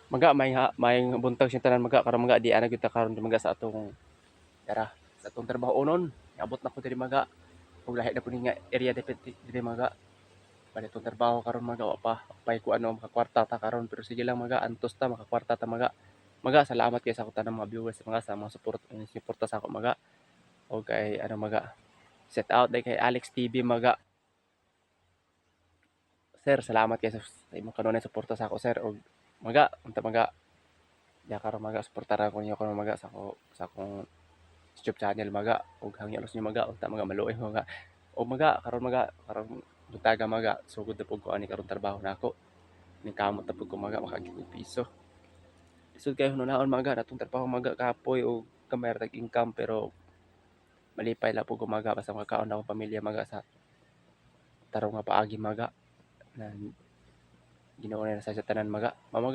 Maga, may buntag siyang tanan, maga. Karon, maga, di ana gyud ta karon, maga, sa atong tara sa atong trabaho unon. Abot na ko diri, maga, ug lahi na pud ni nga area dapit diri, maga. Bali atong trabaho karon, maga, wa pa pay ko ano makakwarta ta karon, pero sige lang, maga, antos ta makakwarta ta, maga. Maga, salamat kay sa akong tanang mga viewers, mga sa mga support, suporta sa ako, maga. O kay ano, maga, shout out kay Alex TV, maga. Sir, salamat kay sa imong kanunay suporta sa ako, sir. Og maga, unta, maga, ya karon, maga, suportara ko niyo karon, maga, sa akong YouTube channel, maga, ug hangyo ninyo, maga, unta, maga, maluoy, maga. Og maga, karon, maga, karon buntaga, maga, sugod na pud ko ani karon trabaho nako. Ning kamot na pud ko, maga, makaagi og piso. Lisod kayo hunaon, maga, natong trabaho, maga, kapoy og gamay ra tag income, pero malipay lang pud ko, maga, basta makakaon na akong pamilya, maga, sa tarong nga paagi, maga, na Ginoo na sa tanan, maga. Mamaga.